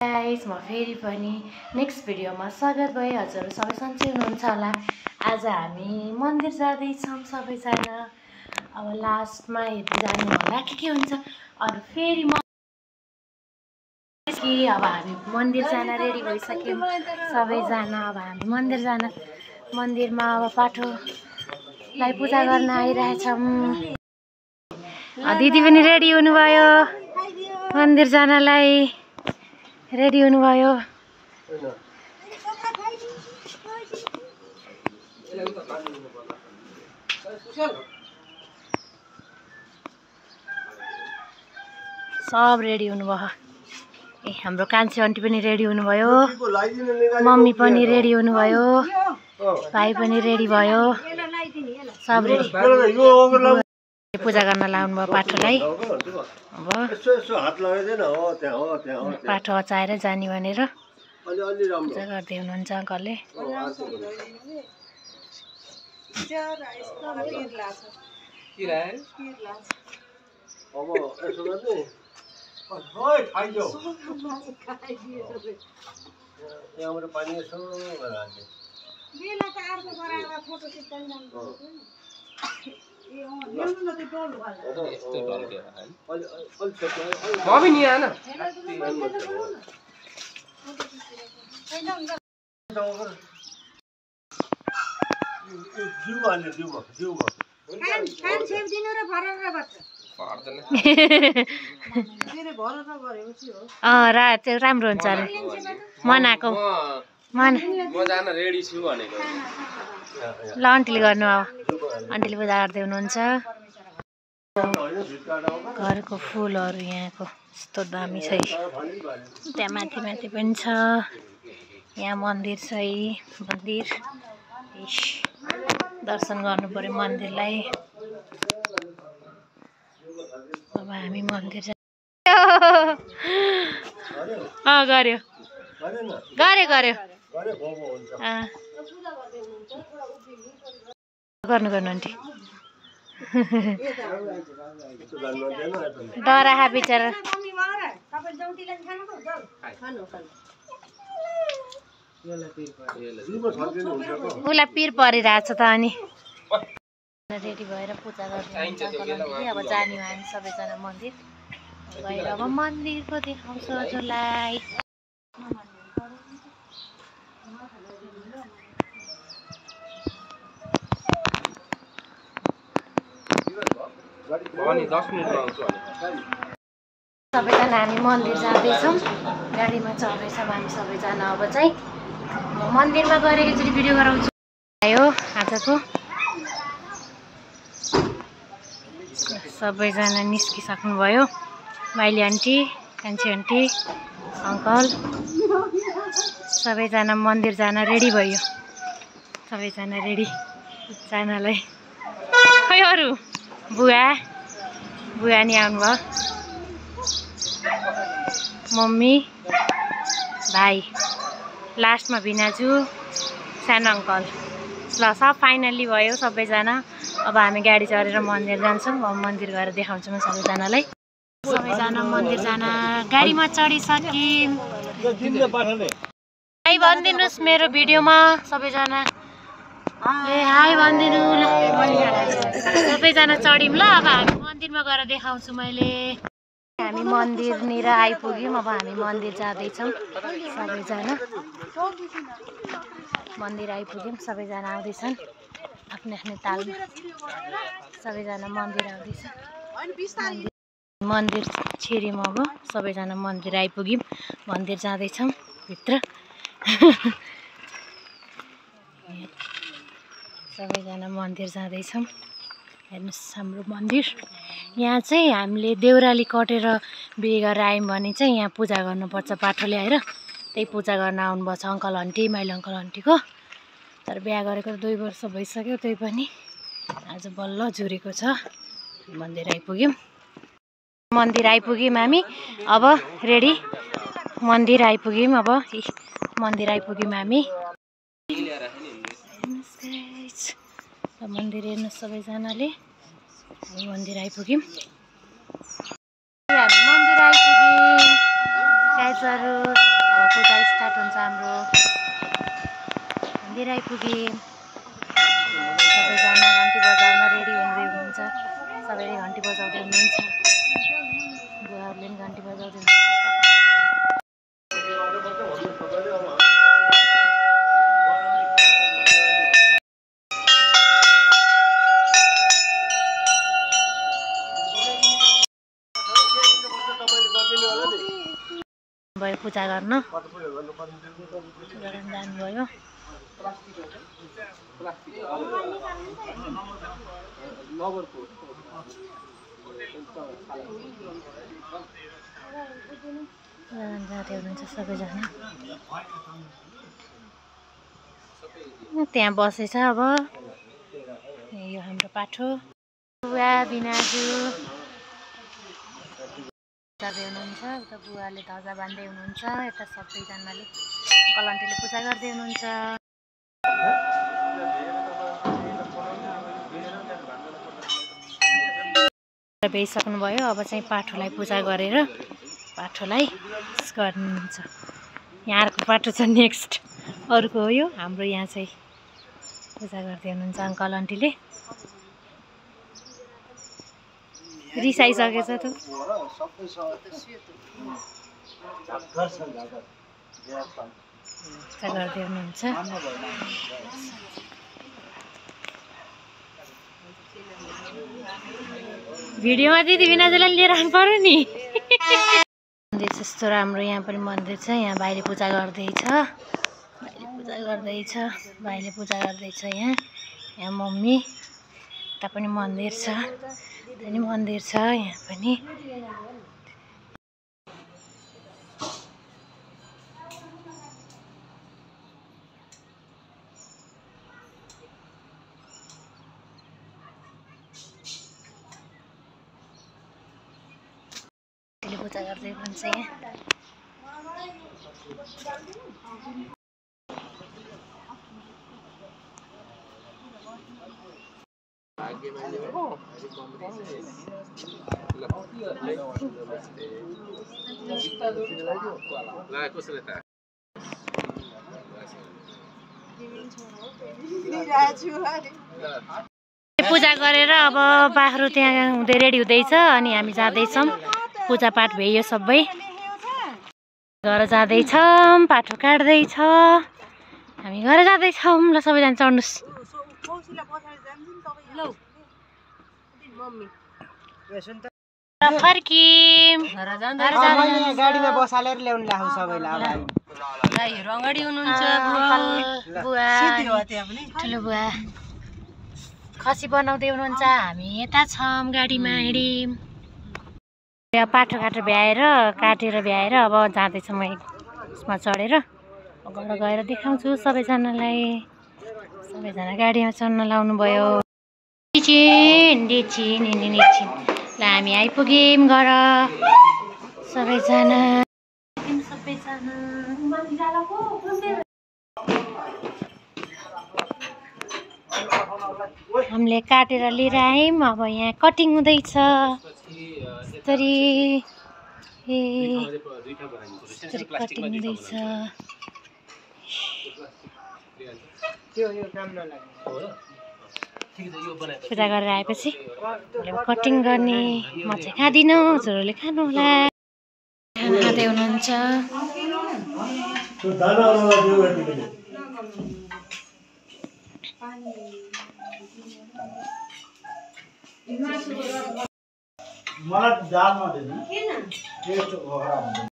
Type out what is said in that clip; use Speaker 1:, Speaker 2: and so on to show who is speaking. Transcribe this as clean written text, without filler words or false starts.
Speaker 1: Guys म फेरि पनि नेक्स्ट भिडियोमा स्वागत भयो। हजुरहरु सबै सन्चै हुनुहुन्छ होला। आज हामी मन्दिर जाँदै छौं सबैजना। अब लास्टमा हेर्दै जानु होला के हुन्छ। अनि फेरि अब हामी मन्दिर जान रेडी भइसक्यौं सबैजना। अब हामी मन्दिरमा अब पाठोलाई पूजा गर्न आइरहेछौं। दिदी पनि रेडी हुनुभयो मन्दिर जानलाई। रेडी हुनुभयो। सब रेडी हुनुभयो। ए हाम्रो कान्छी आन्टी पनि रेडी हुनुभयो। मम्मी पनि रेडी हुनुभयो। भाइ पनि रेडी भयो। सब रेडी। पूजा गर्न लाउनु भयो पाठोलाई। अब पाठो अचाएर जाने भनेर पूजा गर्दै हुनुहुन्छ अङ्कलले। राम्रो हुन्छ अरे मनाको ल आन्टीले गर्नु। अब आन्टीले पूजा गर्दै हुनुहुन्छ। घरको फुलहरू यहाँको यस्तो दामी छ। त्यहाँ माथि पनि छ। यहाँ मन्दिर छ। मन्दिर दर्शन गर्नु पर्यो मन्दिरलाई। अब हामी मन्दिर गर्यो गर्नु आन्टी। डरा बिचरा उसलाई पिर परिरहेछ त। अनि रेडी भएर पूजा गर्नुहुन्छ अङ्कलले। अब जाने हो हामी सबैजना मन्दिर गएर अब मन्दिरको देखाउँछु हजुरलाई। सबैजना हामी मन्दिर जाँदैछौँ। गाडीमा चढ्दैछौँ हामी सबैजना। अब चाहिँ मन्दिरमा गएर एकचोटि भिडियो गराउँछु। आयो आजको सबैजना निस्किसक्नुभयो। माइली आन्टी, कान्छी आन्टी, अङ्कल सबैजना मन्दिर जान रेडी भयो। सबैजना रेडी जानलाई। खै अरू बुवा नि आउनुभयो। मम्मी, भाइ, लास्टमा भिनाजु, सानो अङ्कल। ल सब फाइनल्ली भयो सबैजना। अब हामी गाडी चढेर मन्दिर जान्छौँ। अब मन्दिर गएर देखाउँछु म सबैजनालाई। सबैजना मन्दिर जान गाडीमा चढिसक्यौँ। हाई भनिदिनुहोस् मेरो भिडियोमा सबैजना। हाई भनिदिनु। सबैजना चढ्यौँ ल। अब हामी मन्दिरमा गएर देखाउँछु मैले। हामी मन्दिरनिर आइपुग्यौँ। अब हामी मन्दिर जाँदैछौँ सबैजना। मन्दिर आइपुग्यौँ। सबैजना आउँदैछन् आफ्नो आफ्नो तालमा। सबैजना मन्दिर आउँदैछ। मन्दिर छिर्यौँ। अब सबैजना मन्दिर आइपुग्यौँ। मन्दिर जाँदैछौँ भित्र। सबैजना मन्दिर जाँदैछौँ। हेर्नुहोस् हाम्रो मन्दिर। यहाँ चाहिँ हामीले देउराली कटेर बिहे गरेर आयौँ भने चाहिँ यहाँ पूजा गर्नुपर्छ पाठो ल्याएर। त्यही पूजा गर्न आउनुभएको छ अङ्कल आन्टी, माइली अङ्कल आन्टीको। तर बिहा गरेको 2 वर्ष भइसक्यो। त्यही पनि आज बल्ल जुरेको छ। मन्दिर आइपुग्यौँ हामी। अब रेडी मन्दिर आइपुग्यौँ। अब मन्दिर आइपुग्यौँ हामी। मन्दिर हेर्नु सबैजनाले। मन्दिर आइपुग्यौँ। हामी मन्दिर आइपुग्यौँ गाइजहरु। पूजा स्टार्ट हुन्छ हाम्रो। मन्दिर आइपुगे। सबैजना घन्टी बजाउन रेडी हुँदै हुनुहुन्छ। सबैले घन्टी बजाउँदै हुनुहुन्छ। बुवाहरूले पनि घन्टी बजाउँदै हुनुहुन्छ। भयो पूजा गर्न जानुभयो। जाँदै हुनुहुन्छ सबैजना। त्यहाँ बसेछ अब। यो हाम्रो पाठो बुवा बिनाजु जाँदै हुनुहुन्छ। उता बुवाले ध्वजा बान्दै हुनुहुन्छ। यता सबैजनाले कलन्टीले पूजा गर्दै हुनुहुन्छ। भइसक्नुभयो। अब चाहिँ पाठोलाई पूजा गरेर पाठोलाई गर्नुहुन्छ। यहाँ अर्को पाठो छ नेक्स्ट। अरूको हो यो। हाम्रो यहाँ चाहिँ पूजा गर्दै हुनुहुन्छ अङ्कल आन्टीले। रिसाइसकेछ त। पूजा गर्दै हुनुहुन्छ। भिडियोमा दिदी बिनाजुलाई लिएर आउनु पर्यो नि। मन्दिर जस्तो राम्रो यहाँ पनि मन्दिर छ। यहाँ भाइले पूजा गर्दैछ। भाइले पूजा गर्दैछ। यहाँ मम्मी। यता पनि मन्दिर छ। त्यहाँ पनि मन्दिर छ। यहाँ पनि पूजा गर्दै हुनुहुन्छ यहाँ। पूजा गरेर अब बाख्रो त्यहाँ हुँदै रेडी हुँदैछ। अनि हामी जाँदैछौँ। पूजापाठ भयो सबै। घर जाँदैछौँ। पाठो काट्दैछ। हामी घर जाँदैछौँ। ल सबैजना चढ्नुहोस्। फर्किम
Speaker 2: गाडीमा बसालेर ल्याउनु लाग्यो सबैलाई।
Speaker 1: अगाडि हुनुहुन्छ बुवा, ठुलो बुवा खसी बनाउँदै हुनुहुन्छ। हामी यता छौँ गाडीमा हिँड्यौँ। पाठो काटेर भ्याएर अब जाँदैछौँ यसमा चढेर। घर गएर देखाउँछु सबैजनालाई। सबैजना गाडीमा चढ्न लाउनु भयो। ल हामी आइपुग्यौँ घर। सबैजना हामीले काटेर लिएर आयौँ। अब यहाँ कटिङ हुँदैछ। कटिङ हुँदैछ। पूजा गरेर आएपछि कटिङ गर्ने। म चाहिँ खाँदिनँ। छोरोले खानु होला। खाना खाँदै हुनुहुन्छ।
Speaker 2: मलाई जालमा दिनु।